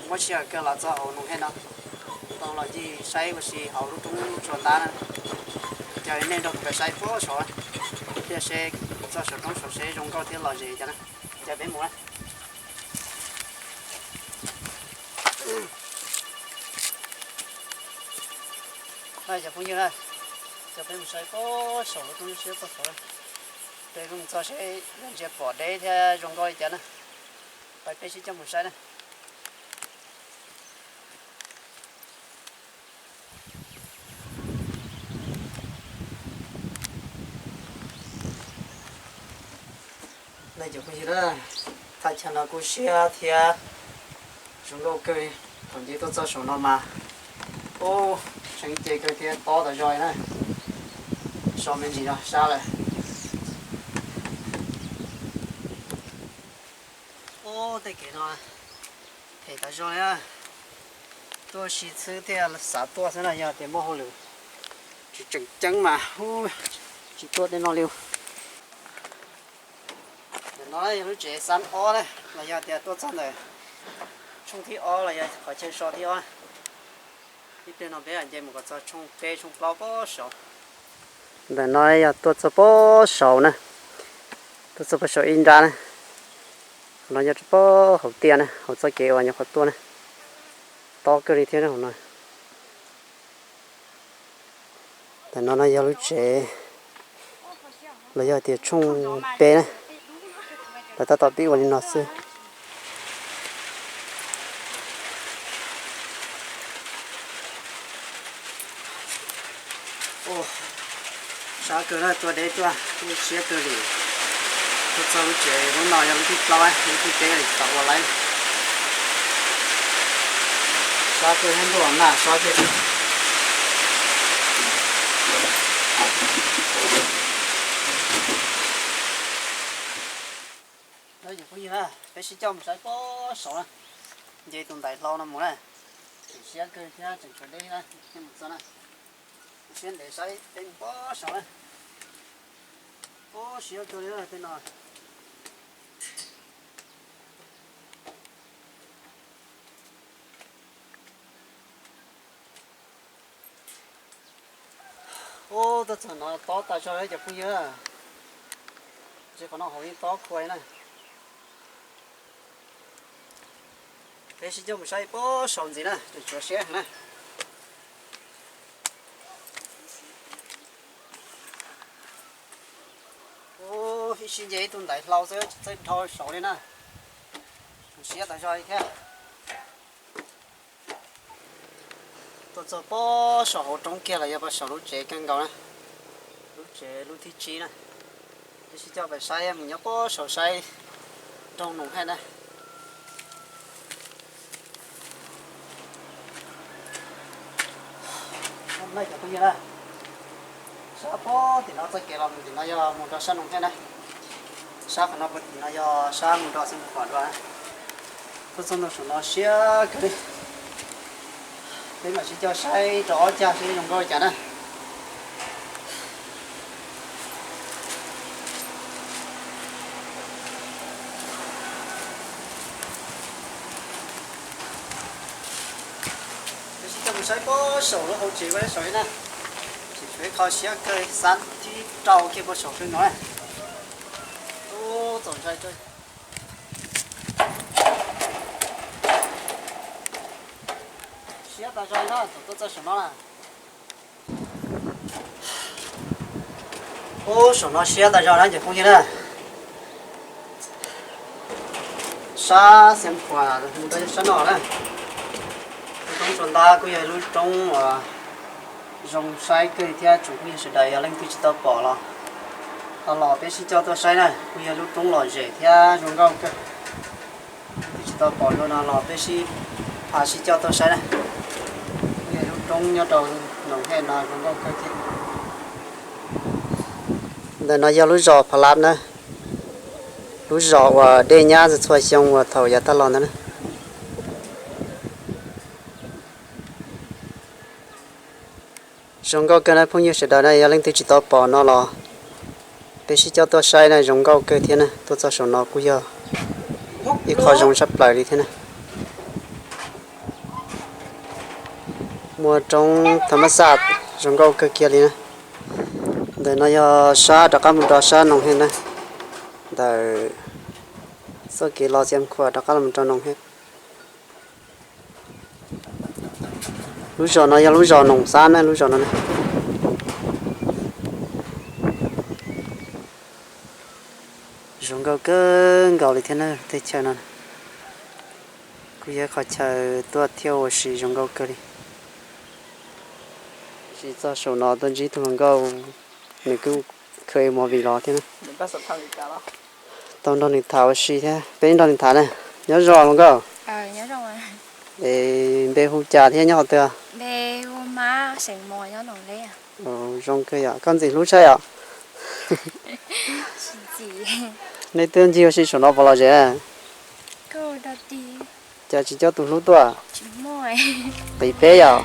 Muab sij hawm kawg los txog hauv Noom Hej no, tau los ncig saib ua si hauv lub roob Tsua Ntab na. Ces nej nrog kuv peb saib puag saud thiaj seb txog saum roob saud seb zoo nkauj thiab lom zem cas na. Ces peb mus na. Cov phooj ywg na, coj peb mus saib puag saum lub roob siab puag saud na. Peb mus txog seb yog ntsia pom deb thiab zoo nkauj li cas na. Peb sib coj mus saib na. Cov phooj ywg na, thaj chaw no kuj siab thiab zoo nkauj kawg. Thaum nce tuaj txog saum no mas, ub, tseem cev kawg thiab tob tas zog li na. So me ntsis no sab lawm. Ub, tej kev no phem tas zog li. Tuaj si xwb thiaj xav tuaj xwb na, yog tias muaj hauj lwm tsis tseem ceeb mas tsis tuaj tej no li. Ntawm no yog lub tsev xab ob na, los yog tias tuaj txog ntawm tshooj thib ob los yog qhov chaw so thib ob. Ib pliag no peb nce mus kom txog tshooj peb tshooj plaub puag saud. Ntawm no yog tuaj txog puag saud na, tuaj txog puag saum ib nrab na. Qhov no nyob rau puag hauv tiaj na, hauv txoj kev uas nyuam qhuav tuaj na. Tob kawg li thiab na hauv no. Ntawm no no yog lub tsev los yog tias tshooj peb na, lawv tab tom pib ua li no xwb. Sab kawg na, tuaj deb tuaj, siab kawg li. Tuaj txog lub tsev lub no yog lub thib plaub, lub thib peb li tau ua laib. Sab kawg thiab ntuj na, sab kawg. Peb sib coj mus saib puag saud na, nce tus ntaiv hlau no mus na. Tseem siab kawg thiab tseem tshuav deb na, mus txog na. Siab ntev saib peb mus puag saud na. Ub, siab kawg li tej no. Ub, tuaj txog no tob tas zog cov phooj ywg. Tsis qhov no hauv yeej tob khuai na. Peb sib coj mus saib puag saud ntxiv na, tseem tshuav siab na. Ub, ib sij nce ib tug ntaiv hlau xwb txawj dhau saud li na. Siab tas zog li thiab. Tuaj txog puag saum hauv roob kiag los yog puag saum lub tsev kawg nkaus na. Lub tsev lub thib tsib na. Peb sib coj pais saib mus nyob puag saum saib nroog Noom Hej na. Sab puag tim no txoj kev los mus tim no yog mus rau sab Noom Hej na. Sab qhov no puag tim no yog sab mus rau xeev pom dua. Tuaj txog ntua saum no siab kawg li. Peb mam sib coj saib rau ob cag seb zoo nkauj li cas na. Peb sib coj mus saib puag saum lub hauv tsev puag saud na. Tseem tshuav ib qho siab kawg, xab thib rau kiag puag saum kawg no na. Ub, txaus ntshai. Siab tas zog na, thaum tuaj txog saum no na. Ub, saum no siab tas zog na cov phooj ywg na. Sab Xeev Khuam mus rau sab no na. Lub roob Tsua Ntab kuj yog lub roob uas zoo saib kawg thiab tsoom phooj ywg sawv daws yog leej twg tsis tau pom los, los peb sib coj tuaj saib na, kuj yog lub roob lom zem thiab zoo nkauj kawg. Leej twg tsis tau pom dua no los peb sib, pab sib coj tuaj saib na. Kuj yog lub roob nyob rau Noom Hej no zoo nkauj kawg thiab. Ntawm no yog lub zos Pha Lab na, lub zos uas dej nyab txhua xyoo uas thaum yav tag los ntawd na. Zoo nkauj kawg na phooj ywg sawv daws na, yog leej twg tsis tau pom no los peb sib coj tuaj saib na, zoo nkauj kawg thiab na, tuaj txog saum no kuj yog ib qho zoo tshaj plaws li thiab na. Muaj roob tham mas xaj zoo nkauj kawg kiag li na. Ntawm no yog sab rov qab mus rau sab Noos Hej na. Ntawm txoj kev los Xiav Khuam rov qab los rau Noos Hej. Lub zos no yog lub zos Noos Xab na, lub zos no na. Zoo nkauj kawg nkaus li thiab na, teb chaws no kuj yog qhov chaw tuaj thiab ua si zoo nkauj kawg li. Tsis txog saum no tuaj ntsib tus hluas nkauj, nws kuj kha movie los thiab na. Tau nrog nws tham ua si thiab, peb nrog nws tham na. Nyob zoo hluas nkauj. Es npe hu cas thiab nyob qhov twg? Zoo kawg yom, koj ntxim hlub saib yom. Nej twb ncig ua si saum no puas lom zem? Cas tsis coj tus hlub tuaj? Qiv peb yom.